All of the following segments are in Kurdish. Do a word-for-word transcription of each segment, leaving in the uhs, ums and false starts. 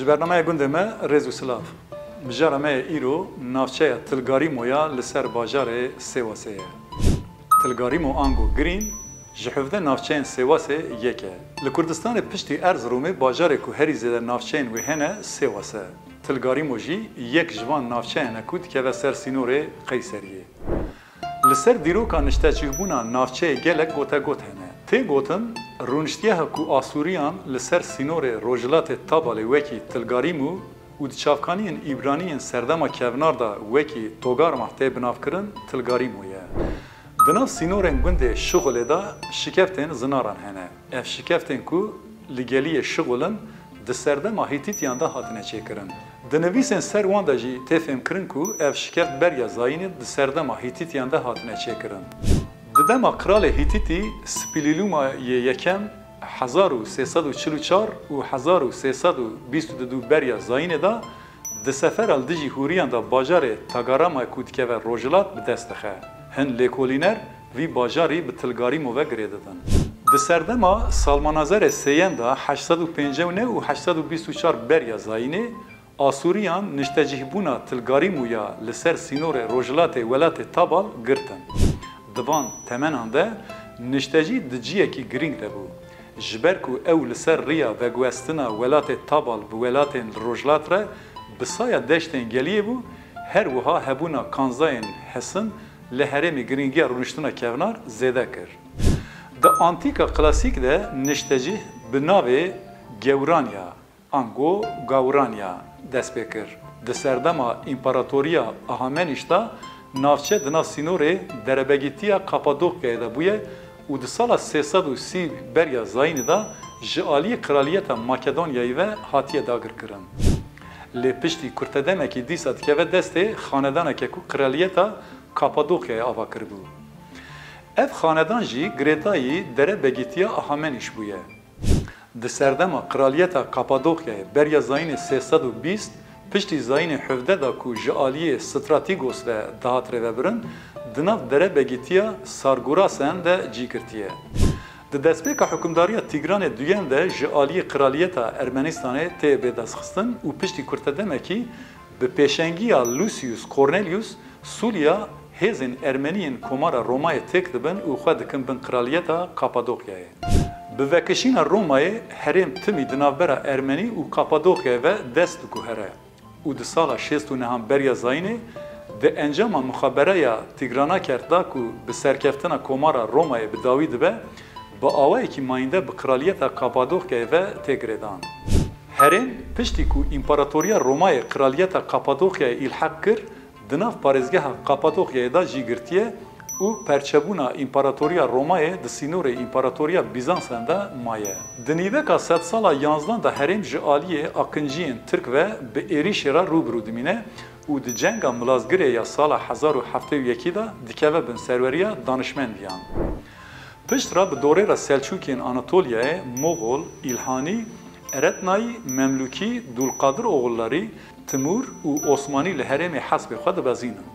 Bernameya gundê me, rêz û silav. Mijara me yê îro navçeya Tilgarîmo ya li ser bajarê Sêwasê ye. Tilgarîmo ango Girîn ji hevdeh navçeyên Sêwasê yek e. Li Kurdistanê piştî Erziromê bajarê ku herî zêde navçeyên wê hene Sêwas e. Tilgarîmo jî yek ji van navçeyan e ku dikeve ser sînorê Qeyseriyê. Li ser dîroka niştecihbûna navçeyê gelek gotegot hene. Tê gotin, rûniştgeha ku Asûriyan li ser sînorê rojhilatê Tabalê wekî Tilgarîmû û di çavkaniyên Îbraniyên serdema kevnar de wekî Togarmah tê binavkirin, Tilgarîmû ye. Di nav sînorên gundê Şixulê de şikeftên zinaran hene. Ev şikeftên ku li geliyê Şixul in, di serdema Hîtîtiyan de hatine çêkirin. Di nivîsên ser wan de jî tê fêmkirin ku ev şikeft beriya zayînê di serdema Hîtîtiyan de hatine çêkirin. Di dema qiralê Hîtîtî Spîlîlûma yê yekem hezar û sê sed û çil û çar û hezar û sê sed û bîst û du beriya zayînê de di sefera li dijî Hûriyan de bajarê Tagarama ku dikeve rojhilat bi dest dixe. Hin lêkolîner vî bajarî bi Tilgarîmo ve girê didin. Di serdema Salmanazerê sêyem de heşt sed û pêncî û neh û heşt sed û bîst û çar beriya zayînê, Asûriyan niştecihbûna Tilgarîmû ya li ser sînorê rojhilatê welatê Tabal girtin. Di van temenan de niştecî di ciyekî girîng de bû. Ji ber ku ew li ser riya veguhestina welatê Tabal bi welatên li rojhilat re bi saya deştên geliyê bû, her wiha hebûna kanzayên hesin li herêmê girîngiya rûniştina kevnar zêde kir. Di antîka klasîk de niştecih bi navê Gewranya, ango Gawranya, dest pê kir. Di serdema Împaratoriya Ahamenîş de navçe di nav sînorê derebegîtiya Kapadokyayê de bûye û di sala sê sed û sî beriya zayînê de ji aliyê Kraliyeta Makedonyayê ve hatiye dagirkirin. Lê piştî kurtedemekî dîsa dikeve destê xanedaneke ku Kraliyeta Kapadokyayê ava kiribû. Ev xanedan jî girêdayî derebegîtiya Ahamenîş bûye. Di serdema Kraliyeta Kapadokyayê beriya zayînê sê sed û bîst, piştî zayînê hevdeh de ku ji aliyê Stratigos ve dihat rêvebirin, di nav derebegîtiya Sargurasen de cî girtiye. Di destpêka hukimdariya Tîgranê Duyem de ji aliyê Kraliyeta Ermenistanê tê bêdestxistin û piştî kurtedemekî bi pêşengiya Lucius Cornelius Sûliya hêzên Ermenî yên Komara Romayê têk dibin û xwe dikin bin Kraliyeta Kapadokyayê. Bi vekişîna Romayê herêm timî di navbera Ermenî û Kapadokyayê ve dest diguhere û di sala şêst û nehan beriya zayînê di encama muxabereya Tîgranakert da ku bi serkeftina Komara Romayê bi dawî dibe, bi awayekî mayînde bi Kraliyeta Kapadokyayê ve tê girêdan. Herêm piştî ku Împaratoriya Romayê Kraliyeta Kapadokyayê îlheq kir, di nav parêzgeha Kapadokyayê de cî girtiye û perçebûna Împaratoriya Romayê di sînorê Împaratoriya Bîzansen de maye. Di nîveka sedsala yanzdan de herêm ji aliyê Akinciyên Tirk ve bi êrîşê re rû bi rû dimîne û di cenga Milazgirê ya sala hezar û heftê û yekî de dikeve bin serweriya danişmendiyan. Pişt re bi dorê re Selçûkiyên Anatoliyayê, Moxol, Îlhanî, Eretnayî, Memlûkî, Dûlqadir Oxullarî, Timûr û Osmanî li herêmê hespê xwe dibezînin.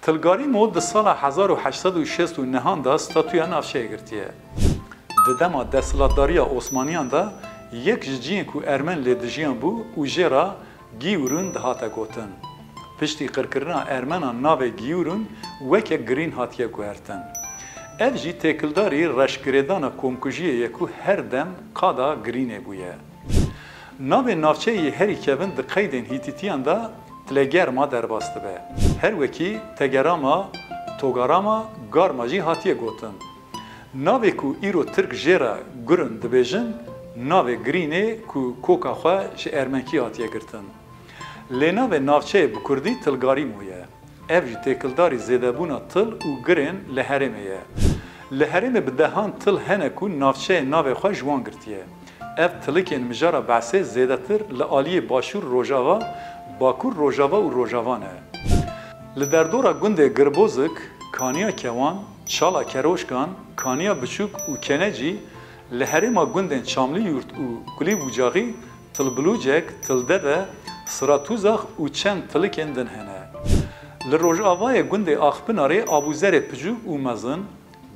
Tilgarîmo di sala hezar û heşt sed û şêst û nehan de statûya navçeyê girtiye. Di dema desthilatdariya Osmaniyan de yek ji cihên ku Ermen lê dijiyabû û jê re Gîurûn dihate gotin. Piştî qirkirina Ermenan navê Gîurûn weke Girîn hatiye guhertin. Ev jî têkildarî reşgirêdana komkujiyê ye ku her dem qada Girînê bûye. Navê navçeyê yê herî kevin di qeydên Hîtîtiyan de Tlegerma derbas dibe. Her wekî Tegerama, Togarama, Garma jî hatiye gotin. Navê ku îro Tirk jê re Gurun dibêjin, navê Girînê ku koka xwe ji Ermenkî hatiye girtin. Lê navê navçeyê bi kurdî Tilgarîmo ye. Ev jî têkildarî zêdebûna til û girên li herêmê ye. Li herêmê bi dehan til hene ku navçeyê navê xwe ji wan girtiye. Ev tilikên mijara behsê zêdetir li aliyê başûr rojava, bakur rojava û rojava ne. Li derdora gundê Girbozik, Kaniya Kewan, Çala Keroşkan, Kaniya Biçûk û Kenecî, li herêma gundên Çamlîyurt û Kulîbûcaxî, Tilbilûcek, Tildeve, Siratûzax û çend tilikên din hene. Li rojavayê gundê Axpinarê abûzerê piçûk û mezin,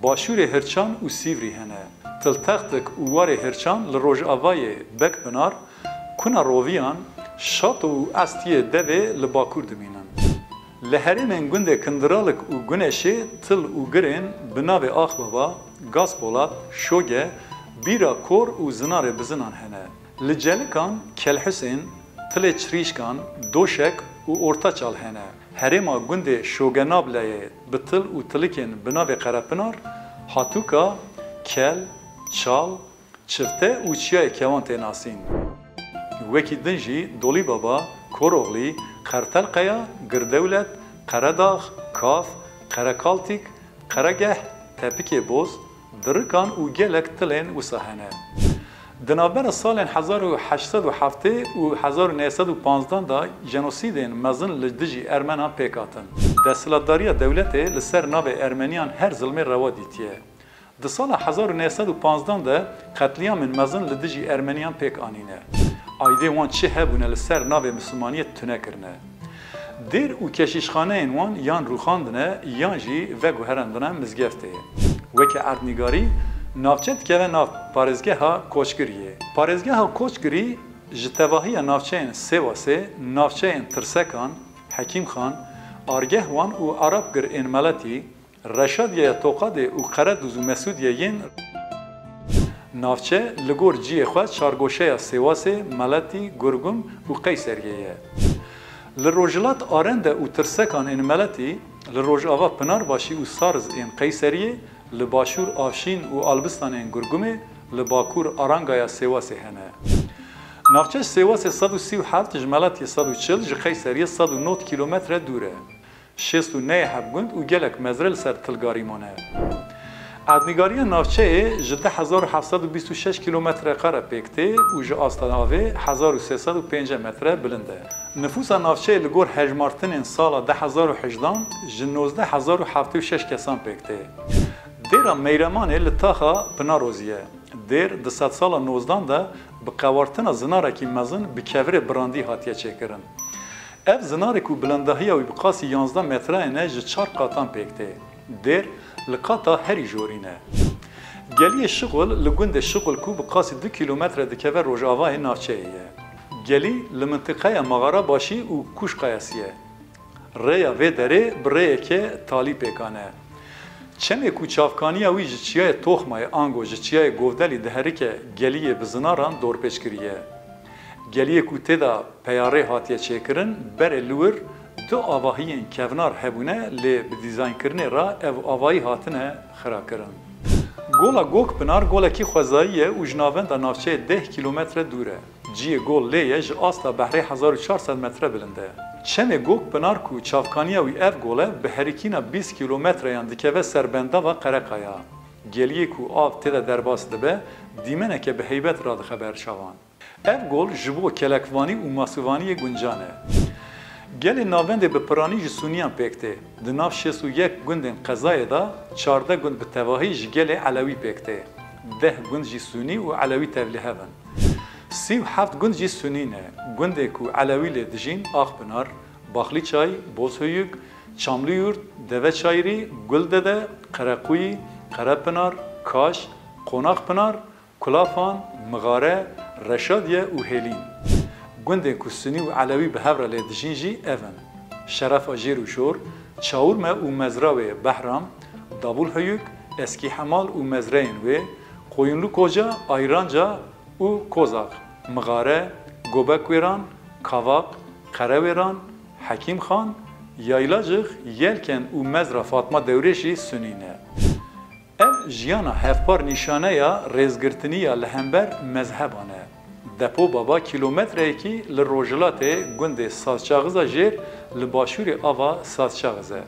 başûrê Hirçan û Sîvrî hene. Tiltextik û warê Hirçan li rojavayê Bekpinar, Kuna roviyan, şato û estiyê devê li bakur dimînin. Li herêmên gundê Kindiralik û Guneşê til û girên bi navê Axbaba, Gaspolat, Şoge, Bîra Kor û zinarê bizinan hene. Li Celikan Kelhusên, tilê Çirîşkan, Doşek û Ortaçal hene. Herêma gundê Şogenableyê bi til û tilikên bi navê Qerepinar, Hatûka, Kel, Çal, Çifte û Çiyayê Kewan tê nasîn. Wekî din jî Dolîbaba, Koroxlî, Qertelqeya, Girdewlet, Qeredax, Kaf, Qerekaltîk, Qeregeh, Tepikê Boz, Dirikan û gelek tilên wisa hene. Di navbera salên hezar û heşt sed û heftê û hezar û neh sed û panzdan de jenosîdên mezin li dijî Ermenan pêk hatin. Desthilatdariya dewletê li ser navê Ermeniyan her zilmê rewa dîtiye. Di sala hezar û neh sed û panzdan de qetlîamên mezin li dijî Ermeniyan pêk anîne. Aîdê wan çi hebûne li ser navê Mislimaniyê tune kirine. Dêr û keşîşxaneyên wan yan rûxandine yan jî veguherandine mizgeftê. Weke erdnîgarî, navçe dikeve nav parêzgeha Koçgiriyê. Parêzgeha Koçgirî ji tevahiya navçeyên Sêwasê, navçeyên Tirsekan, Hekîmxan, Argehwan û Arabgir ên Meletî, Reşadiyeya Toqadê û Qeredûz û Mesûdiye yên navçe li gor cihê xwe çargoşeya Sêwasê, Meletî, Gurgum û Qeyseriyê ye. Li rojhilat Arende û Tirsekan ên Meletî, li rojava Pinarbaşî û Sariz ên Qeyseriyê, li başûr Avşîn û Albistan ên Gurgumê, li bakur Arangaya Sêwasê hene. Navçe ji Sêwasê sed û sî û heft, ji Meletiyê sed û çil, ji Qeyseriyê sed û nod kîlometre dûr e. Şêst û neh hebgund û gelek mezre li ser tilgarî mane. Erdnîgariya navçeyê ji du hezar û heft sed û bîst û şeş kîlometre kare pêk tê û ji asta avê hezar û sê sed û pêncî metre bilind e. Nifûsa navçeyê li gor hejmartinên sala du hezar û hejdan ji nozdeh hezar û heftê û şeş kesan pêk tê. Dêra Meyremanê li taxa Pinarozî ye. Dêr di sedsala nozdan de bi qewartina zinarekî mezin bi kevirê birandî hatiye çêkirin. Ev zinarê ku bilindahiya wî bi qasî yanzdeh metreyên e, ji çar qatan pêk tê. Dêr li qata herî jorîn e. Geliyê Şixul li gundê Şixul ku bi qasî du kîlometre dikeve rojavayê navçeyê ye. Gelî li mintiqeya Mexarabaşî û Kûşqayasî ye. Rêya vê derê bi rêyeke talî pêkan e. Çemê ku çavkaniya wî ji Çiyayê Toxmayê ango ji Çiyayê Govdelî diherike, geliyê bi zinaran dorpêç kiriye. Geliyê ku tê de peyarê hatiye çêkirin, berê li wir du avahiyên kevnar hebûne, lê bi dîzaynkirinê re ev avahî hatine xirakirin. Gola Gokpinar golekî xwezayî ye û ji navenda navçeyê deh kîlometre dûr e. Cihê gol lê ye, ji asta behrê hezar û çar sed metre bilind e. Çemê Gokpinar ku çavkaniya wî ev gol e, bi herikîna bîst kîlometreyan dikeve ser bendava Qereqaya. Geliyê ku av tê de derbas dibe, dîmeneke bi heybet radixe ber çavan. Ev gol ji bo kelekvanî û masûvaniyê guncan e. Gelê Navendê bi piranî ji Sûniyan pêk tê. Di nav şêst û yek gundên qezayê de çardeh gund bi tevahî ji gelê Elewî pêk tê. Deh gund jî Sûnî û Elewî tevlîhev in. Sî û heft gund jî Sûnî ne. Gundên ku Elewî lê dijîn Axpinar, Baxlîçay, Bozhuyuk, Çamluyurt, Deveçayirî, Guldede, Qerequyî, Qerepinar, Kaş, Qonaxpinar, Kulafan, Mixare, Reşadiye û Hêlîn. Gundên ku Sunî û Elewî bi hev re lê dijîn jî ev in: Şerefa Jêr û Jor, Çawurme û mezra wê Behram, Dabulhuyuk, Eskî Hemal û mezreyên wê, Koyunlu Koca, Ayranca û Kozak, Mixare, Gobekweran, Kavak, Qerewêran, Hekîmxan, Yaylacix, Yelken û mezra Fatma Dewrêş jî Sunî ne. Ev jiyana hevpar nîşaneya rêzgirtinî ya li hember mezheban e. Depo Baba kîlometreyekî li rojhilatê gundê Sazçaxiza Jêr li başûrê ava Sazçaxiz e.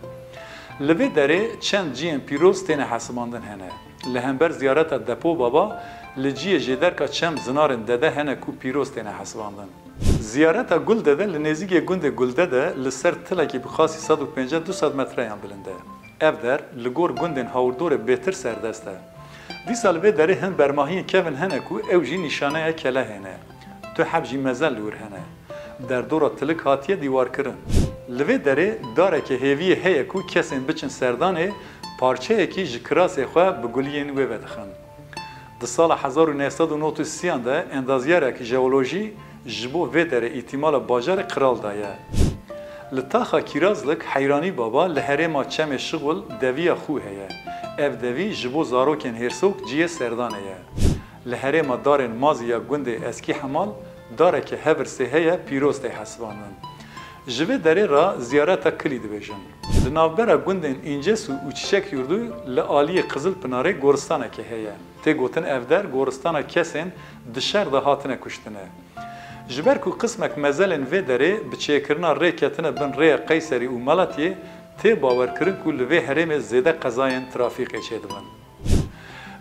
Li vê derê çend ciyên pîroz têne hesibandin hene. Li hember ziyareta Depo Baba li ciyê jêderka çem zinarên dede hene ku pîroz têne hesibandin. Ziyareta Guldede li nêzîkê gundê Guldede li ser tilekî bi qasî sed û pêncî du sed metreyan bilind e. Ev der li gor gundên hawirdorê bêtir serdest e. Dîsa li vê derê hin bermahiyên kevin hene ku ew jî nîşaneya kelehê ne. Tu heb jî mezin li wir hene. Derdora tilik hatiye dîwarkirin. Li vê derê dareke hêviyê heye ku kesên biçin serdanê parçeyekî ji kirasê xwe bi guliyên wê vedixin. Di sala hezar û neh sed û nod û sî de endazyarekî jeolojî Ji bo vê derê îtîmala bajarê Qral de ye. Li taxa Kîrazlik Heyranî Baba li herêma Çemê Şixul deviya xwe heye. Ev devî ji bo zarokên hêrsok cihê serdanê ye. Li herêma darên mazî ya gundê Eskî Hemal dareke hevirsê heye pîroz tê hesibandin. Ji vê derê re ziyareta Kilî dibêjin. Li navbera gundên Încesu û Çiçek Yurdu li aliyê Qizil Pinarê goristaneke heye. Tê gotin ev der goristana kesên di şer de hatine kuştine. Ji ber ku qismek mezelên vê derê bi çêkirina rê ketine bin rêya Qeyserî û Malatiyê, tê bawerkirin ku li vê herêmê zêde qezayên trafîkê çêdibin.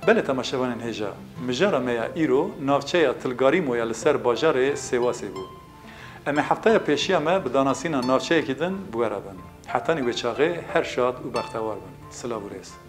Belê temaşevanên hêja, mijara me ya îro navçeya Tilgarîmo ya li ser bajarê Sêwasê bû. Em ê heftaya pêşiya me bi danasîna navçeyekî din bi we re bin. Hetanî wê çaxê her şad û bextewar bin. Silav û rêz.